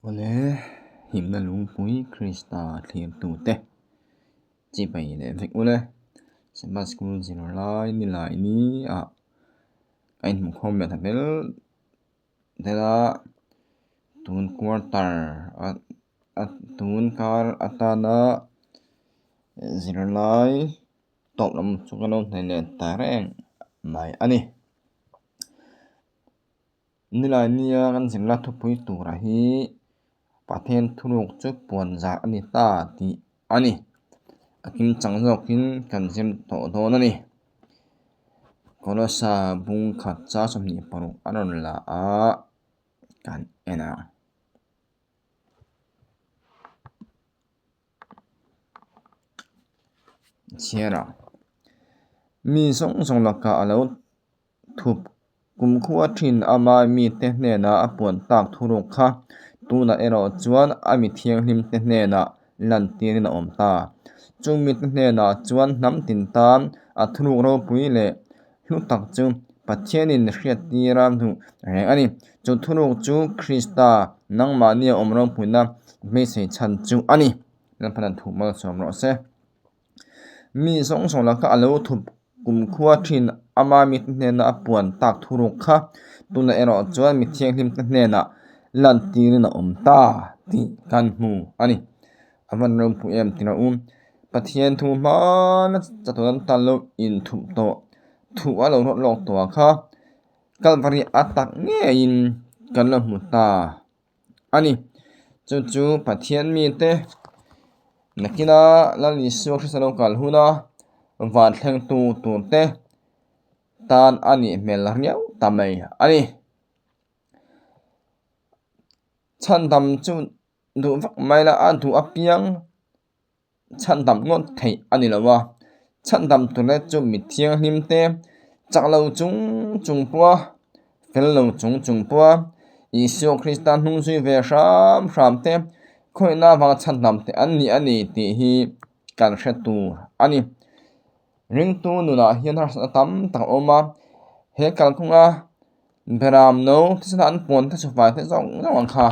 Awle, himna lungpui Krista thlirtute chibai leh vek ule. Sabbath School zirlai nilai ni ah a inhmuhkhawm leh ta tel tel a, tun quarter a tun kar atana zirlai tawp lam chu ka lo hnaih leh ta reng mai a ni. Nilai nia kan zirna thupui tura hi Pathian thuruk chu puan zah a ni ta tih a ni. A kimchang zawkin kan zir tawh dawn a ni. Kolosa bung khat cha 26 a rawn la a, kan en ang. Chhiar ang. Mi zawng zawng lakah a lo Thup kumkhua thin ama mite hnena a puan tak thuruk kha tunah erawh chuan a mi thianghlimte hnenah lantirin a awm ta. Chung mite hnenah chuan hnam tin tan a thuruk ropui leh hlu tak chu Pathianin hriattir a duh reng a ni. Chu thuruk chu Krista nangmahnia awm ropuina hmeichhe chhan chu a ni. Lalpanan thup malsawm rawh se. Mi zawng zawng laka a lo thup kumkhua thin ama mite hnena a puan tak thuruk kha tunah erawh chuan mi thianghlimte hnenah lantirin a awm ta tih kan hmu a ni. A van ropui em tih rawh u. Pathian thu hmana chatuan tan lo inthup tawh thu a lo rawt lawk tawh kha Kalvari a tak ngeiin kan lo hmu ta. a ni. Chu chu Pathian mite nakina Lal Isua Krista lo kal huna van thlengtu turte tan a nih hmel riau ta mai a ni. Chhandam chu duh vak mai la a duh apiang chhandam ngawt theih a ni lo a, chhandam tura chu mi thianghlim te chak lo chung chung pawha fel lo chung chung pawha Isua Krista hnung zui ve hram hram te khawihna avanga chhandam te an ni a ni tih hi kan hre tur a ni. Ringtu nunah hian harsatna tam tak a awm a, he kalkawng a beram no thisen an puan te chufai te zawng zawng ang kha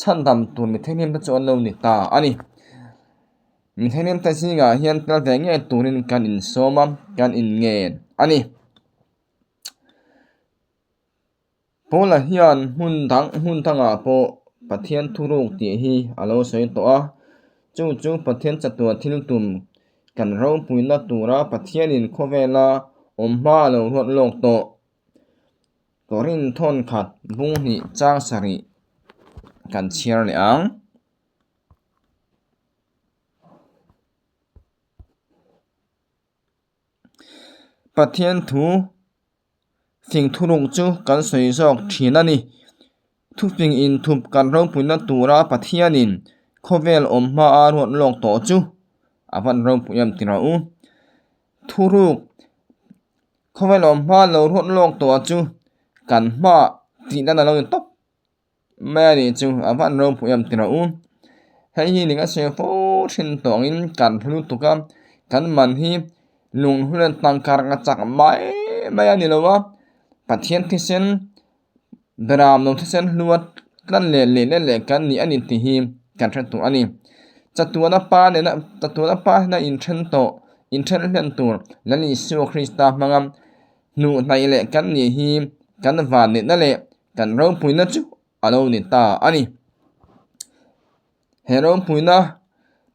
chhandam tur mi thehnem te chu an lo ni ta a ni. Mi thehnem te zingah hian tel ve ngei turin kan insawm a, kan inngen a ni. Paula hian hmun dang hmun dangah pawh Pathian thuruk tih hi a lo sawi tawh a, chu chu Pathian chatuah thil tum kan ropuina tura Pathianin khawvela awm hma a lo ruat lawk tawh. Korin thawn khat bung hnih chang sarih kan chhiar leh ang. Pathian thu fing thuruk chu kan sawi zawk thin a ni. Thufing inthup kan ropuina tura Pathianin khawvel awm hma a ruat lawk tawh chu a van ropui em ti rawh u. Thuruk khawvel awm hma lo ruat lawk tawh chu kan hma tih dan a lo ni tawp mai a nih chu a van ropui em ti rawh u. Hei hi ning a sawi fo thin tawh angin kan hlu lutuk a, kan man hi lunghlu leh tangkar ka chak mai mai a ni lo a, Pathian thisen Beram lo thisen hluat tlan leh leh leh leh kan ni a ni tih hi kan hre tur a ni. Chatuana pa nena chatuana pa nena inthen tawh inthen hlen tur Lal Isua Krista hmanga hnuh hnaih leh kan nih hi kan vanneihna leh kan ropuina chu a lo ni ta a ni. He ropuina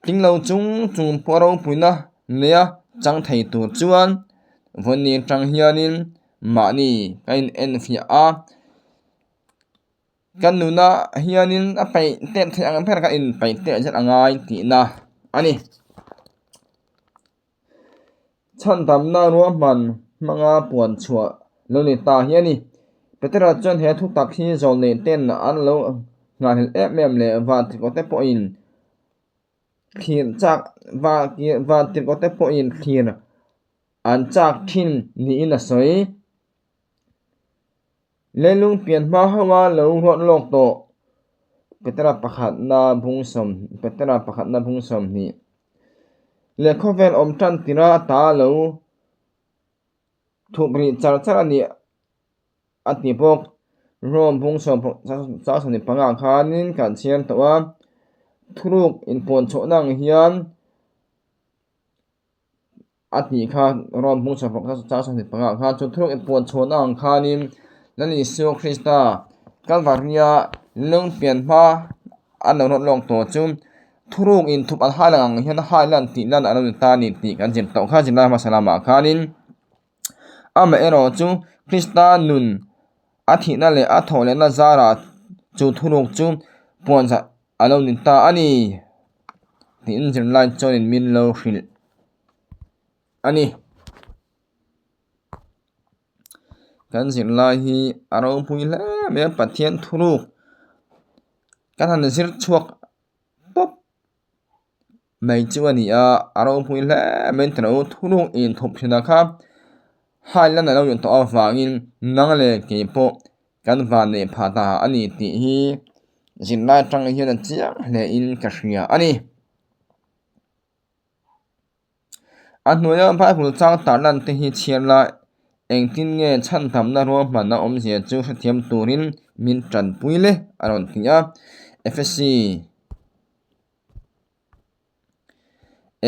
tling lo chung chung pawh ropuina neia chang thei tur chuan vawiin atang hianin mahni ka in enfiah a, ka nuna hianin a paih teh theih ang ber ka inpaih teh zet a ngai tihna a ni. Chhandamna ruahman hmanga puan chhuah lo ni ta hi a ni. Petera chuan he thu tak hi zawlneih ten an lo nghahhlelh em em leh vantirhkohte pawhin thlir chak vantirhkohte pawhin thlir an chak thin niin a sawi. Leilung pian hma hauha lo ruat lawk tawh Petera pakhatna bung sawm Petera pakhatna bung 20 leh khawvel awm tan tira ta lo thup rih char char a ni a ti bawk. Rome bung 25 ah khanin kan chhiar tawh a, thuruk inpuan chhuahna ang hian a tih kha Rome bung 25 ah khan chu thuruk inpuan chhuahna ang khanin Lal Isua Krista Kalvaria lungpian hma an lo rawt lawk tawh chu thuruk inthup an hai lang ang hian hai lan tih lan a lo ni ta a ni tih kan zir tawh kha zirlai hmasa lamah khanin. Amaherawhchu Krista nun a thihna leh a thawh lehna zarah chu thuruk chu puanzah a lo ni ta a ni tiin zirlai chuanin min lo hrilh a ni. Kan zirlai hi a ropui hle mai a, Pathian thuruk kan han zir chhuak pawp. Mai chu a ni a, a ropui hle mai ta lo. Thuruk inthup thin a kha highland a lo in tawh avangin nang leh kei pawh kan van neih phah ta a ni tih hi zirlai atang hian a chiang hle in ka hria a ni. A hnuaia Bible chang tar lan te hi chhiar la engtin nge chhantamna ruahmanna awmzia chu hrethiam turin min tanpui le a rawn ti a. Efesi.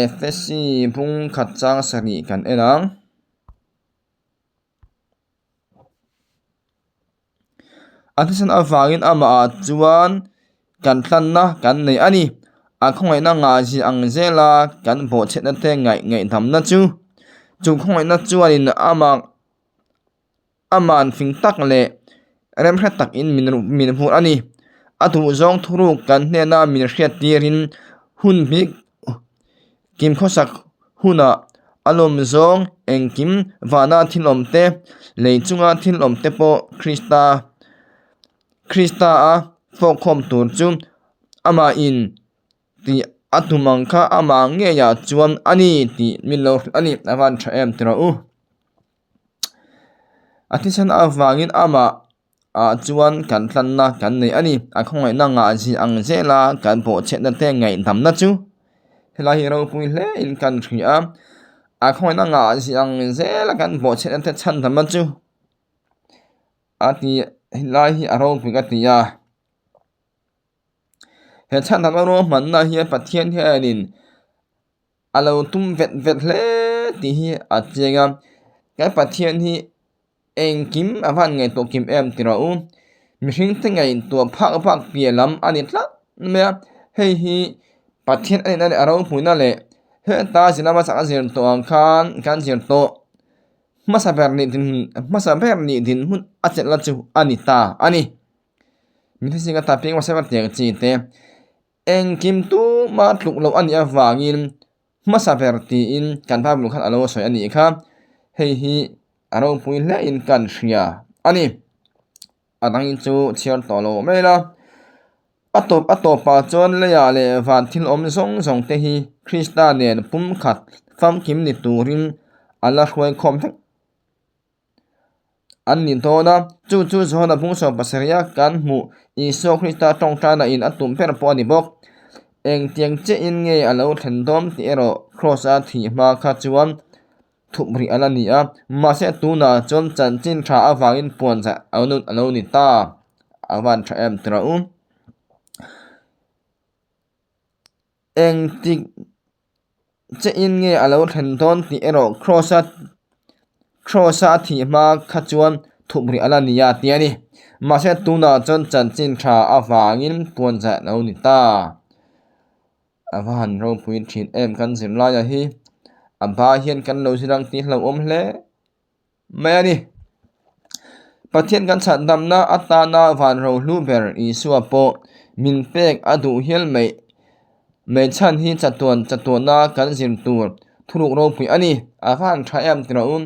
Efesi bung khat chang sarih kan en ang. A thisen avangin amah ah chuan kan tlanna kan nei a ni. A khawngaihna ngahzia ang zela kan bawhchhiatna te ngaih ngaihdamna chu. Chu khawngaihna chuanin amah Aman fing tak leh remhre takin min min hmuh a ni. A duhzawng thuruk kan hnena min hriat tirin hun bik kim khawsak hunah a lawm zawng engkim vana thil awm te, lei chunga thil awm te pawh Krista Krista a fawkkhawm tur chu amahin tih a tum ang kha amah ngeiah chuan a ni tih min lo hrilh a ni. A van tha em tiraw u. A thisen avangin amah ah chuan kan tlanna kan nei a ni. A khawngaihna ngahzia ang zela kan bawhchhiatna te ngaihdamna chu helai hi ropui hle in kan hria a. A khawngaihna ngahzia ang zela kan bawhchhiatna te chhandamna chu a ti helai hi a ropui ka ti a. He chhandamna ruahmanna hian Pathian hianin a lo tum vet vet hle tih hi a chiang a kan Pathian hi engkim a van ngaihtuah kim em ti rawh u mihring te ngaihtuah phak phak piah lam a ni tlat mai a hei hi Pathian a nihna leh a ropuina leh heta zirna hmasa a zir tawh ang khan kan zir tawh hmasa ber nih dinhmun hmasa ber nih dinhmun a chelh na chu a ni ta a ni mihring ata piang hmasa ber tih ang chi te. Engkim tuma tluk loh a nih avangin hmasa ber tiin kan Bible khan a lo sawi a nih kha. Hei hi a ropui hlein kan hria a ni. A dangin chu chhiar tawh lo mai la. A tawp a tawpah chuan leiah leh van thil awm zawng zawng te hi Krista nen pumkhat famkim ni turin a la hruai khawm vek. An ni dawn a, chu chu Johana bung 17 a kan hmuh Isua Krista tawngtaina in a tum ber pawh a ni bawk. Engtiang chiahin nge a lo thlen dawn tih erawh Kraws a thih hma kha chuan thup rih a la ni a, mahse tunah chuan chanchin tha avangin puanzah a lo ni ta. A van tha em tiraw u. Engtik chiahin nge a lo thlen dawn tih erawh Kraws a Kraws a thih hma kha chuan thup rih a la ni a ti a ni. Mahse tunah chuan chanchin tha avangin puanzah a lo ni ta. A va han ropui thin em kan zirlaia hi a ba hian kan lo zir ang tih hlauhawm hle. mai a ni. Pathian kan chhandamna atana van rohlu ber Isua pawh min pek a duh hial mai mai chhan hi chatuan chatuana kan zir tur thuruk ropui a ni. A va han tha em ti rawh u.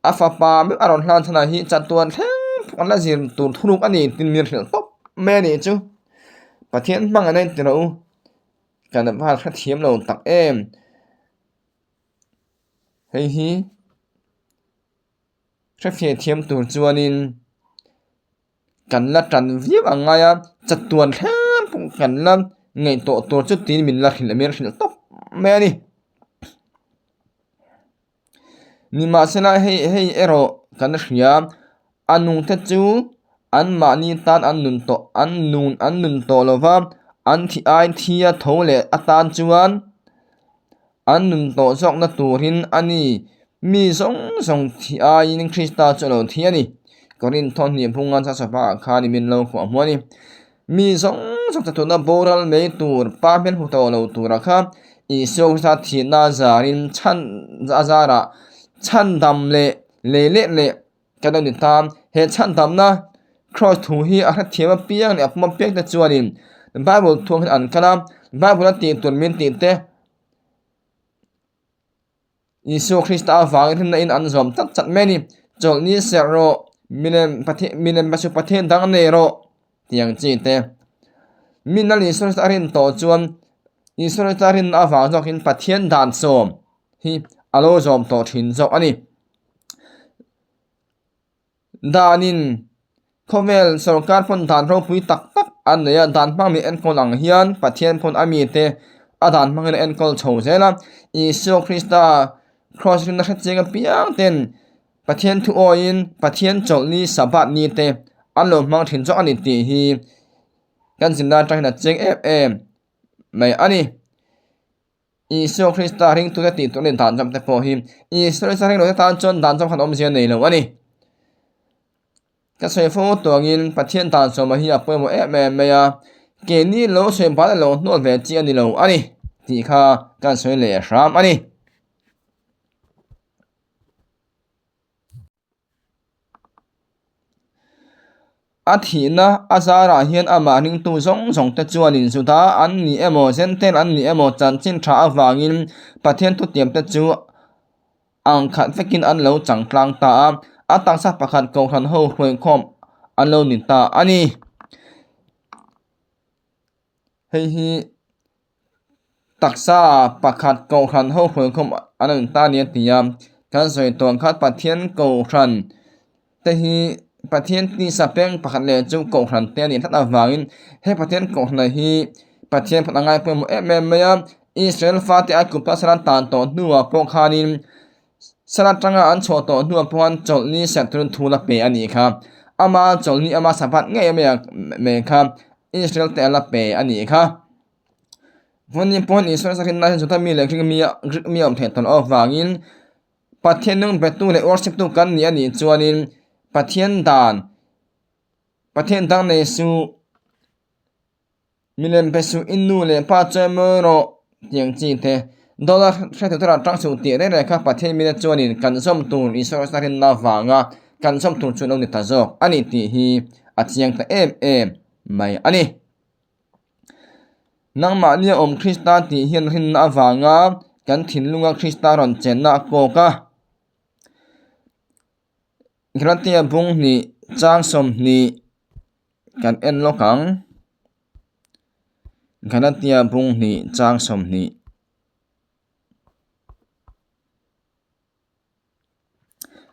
A fapa meuh a rawn hlan chhanah hi chatuan thleng pawh kan la zir tur thuruk a ni tin min hrilh tawp mai a nih chu. Pathian hmangaihna in ti rawh u. Kan va han hrethiam lo tak em. Hei hi hrefiah thiam tur chuanin kan la tan viau ang ngai a chatuan thleng pawh kan la ngaihtuah tur chu tiin min la hrilh min hrilh tawp mai a ni. Nimahsela hei hei erawh kan hria a nungte chu. Anmahni tan an nun tawh an nun an nun tawh lo va, an thi ai thia tho leh atan chuan an nun tawh zawkna turin a ni. Mi zawng zawng thi aiin Krista chu a lo thi a ni. Korinth thawhhnih bunga chasawpa ah khan i min lo kuah hmu a ni. Mi zawng zawng chatuna boral mai tur pa hmel hmu tawh lo tura kha Isua Krista thihna zarin chhan a zarah chhandam leh lei leh leh Kan lo ni ta, he chhandamna Kraws thu hi a hrethiam apiang leh a pum apiang te chuanin Bible thuang hian an kal a, Bible a tih tur min tih te Isua Krista avangin hlimna in an zawm chat chat mai a ni. Chawlhni serh rawh, milem Pathian milem pasu Pathian dang nei rawh tih ang chi te. Min Lal Isua Krista a rin tawh chuan Isua Krista rinna avang zawkin Pathian dan sawm hi a lo zawm tawh thin zawk a ni. Danin khawvel sorkar pawn dan ropui tak tak an nei a, dan hmang mi enkawl ang hian Pathian pawn a mite a dan hmangin a enkawl chho zel a. Isua Krista kraws rinna hre chiang apiang ten Pathian thu awiin Pathian chawlhni Sabbath ni te an lo hmang thin zawk a ni tih hi kan zirna atang hian a chiang em em mai a ni. Isua Krista ringtute tih tur leh dan zawm te pawh hi Isua Krista ring lote tan chuan dan zawm khan awmzia nei lo a ni. Ka sawi fo tuangin Pathian dan sawma hi a pawimawh em em mai a, keini lo sawi ban a lo hnual ve chi a ni lo a ni tih kha kan sawi leh hram a ni. A thihna a zarah hian amah ringtu zawng zawng te chuanin Juda an ni emaw Jentail an ni emaw chanchin tha avangin Pathian thutiam te chu ang khat vekin an lo chang tlang ta a, a taksa pakhat kohhran ho hruaikhawm an lo ni ta a ni. Hei hi taksa pakhat kohhran ho hruaikhawm an rawn ta nia ti a, kan sawi tawh ang khan Pathian kohhran te hi Pathian tisa peng pakhat leh chu kohhran te a nih tlat avangin he Pathian kohhran hi Pathian pawh a ngai pawimawh em em mai a, Israel fate a kut pasal an tan tawh hnuah pawh khanin sal atanga an chhuah tawh hnuah pawh khan chawlhni serh turin thu la pe a nih kha, ama chawlhni ama sabbath ngei mai kha Israel te a la pe a nih kha. Vawni pawn Israel sakin lai hian Juda mi leh Greek mi Greek mi a awm theih tawh loh avangin Pathian nung betu leh worship tu kan nih a nih chuanin Pathian dan Pathian dang nei suh milem pe suh i nu leh pa chuan mawi rawh tih ang chi te dawla hre tur a tang suh tih reng reng kha Pathian mite chuanin kan zawm tur Isua sakin avanga kan zawm tur chu a lo ni ta zawk a ni tih hi a chiang ta em em mai a ni. Nangmahnia awm Krista tih hian rinna avanga kan thinlunga Krista rawn chenna a kawk a. Galatia bung hnih chang 20 kan en lawk ang. Galatia bung hnih chang 20.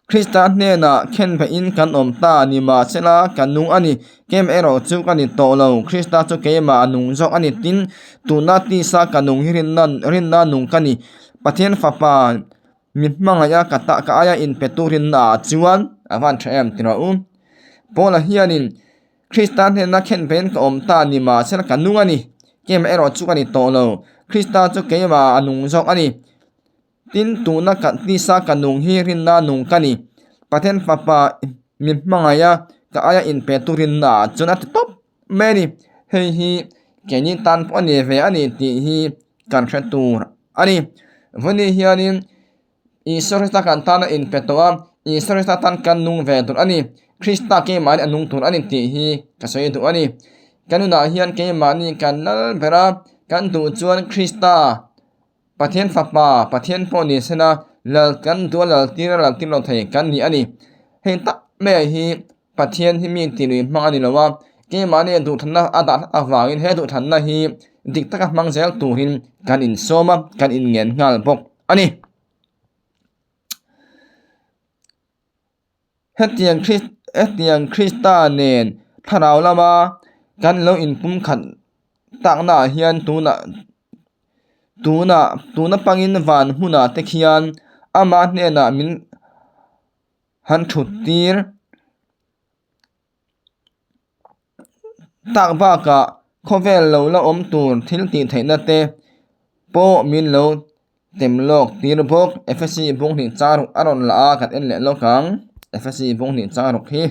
Krista hnenah khenbeihin kan awm ta ni mahsela ka nung a ni. Keimah erawh chu ka ni tawh lo. Krista chu keimah a nung zawk a ni. Tin, tuna tisa ka nung hi rinna rinna nung ka ni. Pathian Fapa mi hmangaih a ka ta ka aia inpe tu rinna ah chuan a van tha em ti rawh u. Paula hianin Krista hnena khenbeihin ka awm ta ni mahsela ka nung a ni. Keimah erawh chu ka ni tawh lo. Krista chu keimah a nung zawk a ni. Tin, tuna ka tisa ka nung hi rinna nung ka ni. Pathian Fapa mi hmangaih a, ka aia inpe tu rinna ah chuan a ti tawp mai a ni. Hei hi keini tan pawh a ni ve a ni tih hi kan hre tur a ni. Vawni hianin Isua Krista kan tana inpe tawh a, Isua Krista tan kan nung ve tur a ni. Krista keimahni a nung tur a ni tih hi ka sawi duh a ni. Kan nunah hian keimahni kan lal ber a, kan duh chuan Krista Pathian Fapa, Pathian pawh ni sela, lal kan duh a lal tir a lal tir lo thei kan ni a ni. Hei tak mai hi Pathian hi mi tih lui hmang a ni lo a, keimahni duhthanna a dah hlat avangin he duhthanna hi dik taka hmang zel turin kan insawm a, kan inngen nghal bawk a ni. Hetiang Kris hetiang Krista nen thlarau lama kan lo inpumkhat taknaah hian tunah tunah tuna pangin van hmunah te khian ama hnenah min han thut tir. tak bakah khawvel lo la awm tur thil tih theihna te pawh min lo tem lawk tir bawk. Efesi bung hnih chang ruk a rawn la a, kan en leh lawk ang. Efesi bung hnih chang ruk hi.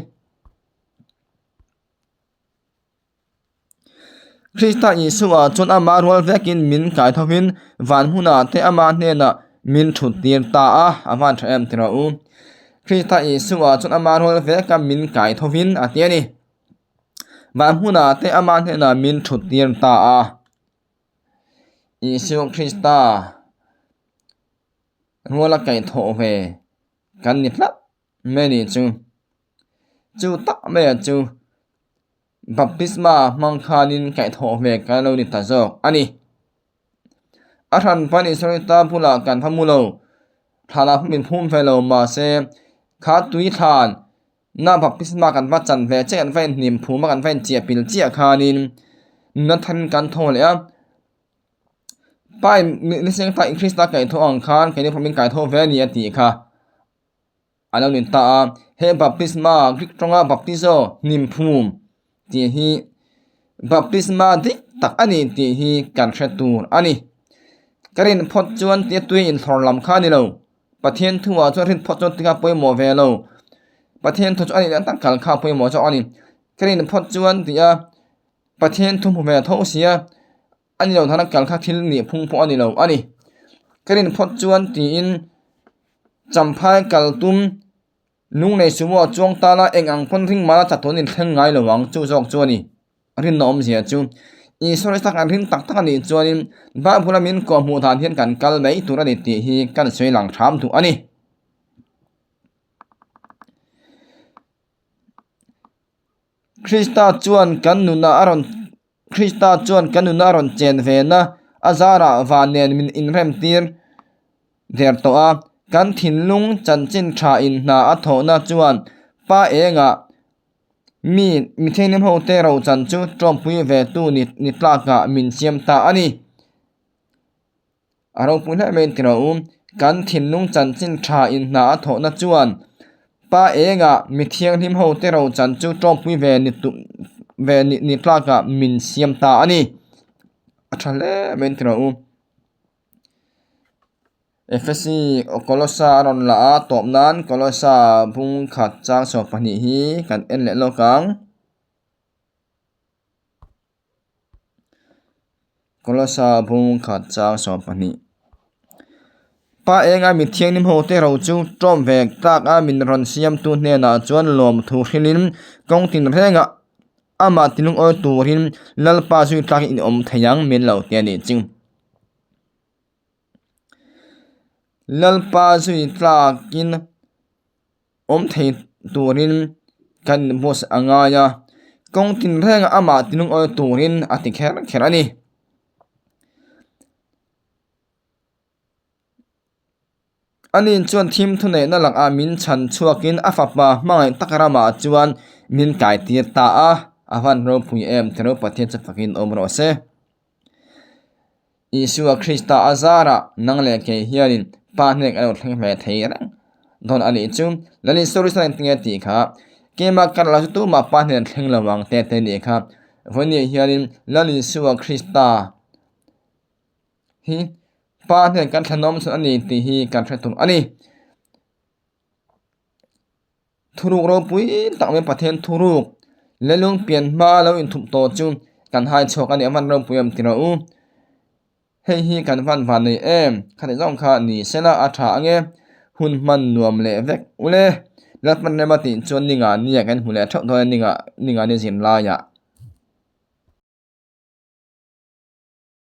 Krista Isua chuan ama rual vekin min kai thovin van hmunah te ama hnenah min thut tir ta a, a van tha em tiraw u. Krista Isua chuan ama rual veka min kai thovin a ti a ni. Van hmunah te ama hnenah min thut tir ta a. Isua Krista ruala kaihthawh ve kan ni tlat mai a nih chu. Chu tak maia chu baptisma hmang khanin kaihthawh ve kan lo ni ta zawk a ni. A hran pawn Israelita bulah kan va mu lo, thlanah pawh min phum ve lo mahse kha tui thlan na baptisma kan va chan ve chiah kan va inhnim phum a kan va inchiah pil chiah khanin nuna tharin kan thaw leh a. Pa in niseng ta Krista kaihthawh ang khan keini pawh min kaihthawh ve a ni a tih kha. A lo ni ta a, he baptisma Greek tawnga baptizo hnimphum tih hi baptisma dik tak a ni tih hi kan hre tur a ni. Ka rin phawt chuan tia tui inthlawr lam kha a ni lo, Pathian thuah chuan rin phawt chuan tikha pawimawh ve lo, Pathian thu chu a nih dan tak kal kha pawimawh zawk a ni. Ka rin phawt chuan tia Pathian thu hmu ve tho sia a ni lo thana kal kha thil nih phung pawh a ni lo a ni. Ka rin phawt chuan tiin Champhai kal tum lung nei sumo a chuang ta la eng ang pawn ring mala chatuan in thleng ngai lo ang chu zawk chu a ni. Rinna awmzia chu Isua Krista kan ring tak tak a nih chuanin Bible a min kawh hmuh dan hian kan kal mai tur a ni tih hi kan sawi lang hram duh a ni. Krista chuan kan nunah a rawn Krista chuan kan nuna a rawn chen ve na a zarah van nen min inrem tir der tawh a, kan thinlung chanchin tha in hna a thawhna chuan pa engah mi mithianghlim ho te rochan chu tawmpui ve tu ni ni tlakah min siam ta a ni. A ropui hle mai tiraw u, kan thinlung chanchin tha in hna a thawhna chuan pa engah mi thianghlim ho te ro chan chu tawmpui ve ni tu ve ni ni tlakah min siam ta a ni. A tha hle mai tiraw u. Efesi Kolosa a rawn la a tawp nan Kolosa bung khat chang 12 hi kan en leh lawk ang. Kolosa bung khat chang 12. Pa enga mi thianghlim ho te ro chu tawm ve tak a min rawn siamtu hnenah chuan lawmthu hrilhin kawng tin rengah amah tilungawi turin Lalpa zui tlakin in awm thei ang min lo ti a nih chu. Lalpa zui tlakin. Awm thei turin kan inbuatsaih a ngai a, kawng tinrengah amah tilungawi turin a ti kher kher a ni. Ani chuan thim thuneihna lakah min chhan chhuakin a fapa hmangaih tak ramah chuan min kaitir ta a, a van ropui em ti ro Pathian chu fakin awm rawh se. Isua Krista a zarah nang leh kei hianin Pa hnek a lo thleng ve thei reng dawn a nih chu. Lal Isua Krista in tinge tih kha keimah kar lo chu tumah Pa hnen thleng lo ang te te nih kha. Vawiin hianin Lal Isua Krista hi Pa hnen kan thlanawm chhun a ni tih hi kan hre tur a ni. Thuruk ropui tak mai Pathian thuruk leilung pian hma lo inthup tawh chu kan hai chhuak a ni a van ropui em tiraw u. Hei hi kan van van nei em khati zawng kha ni sela a tha ange hun hman nuam leh vek ule Lalpan rema tih chuan ninga nia kan hmu leh theuh dawn a ninga ninga ni zin laiah.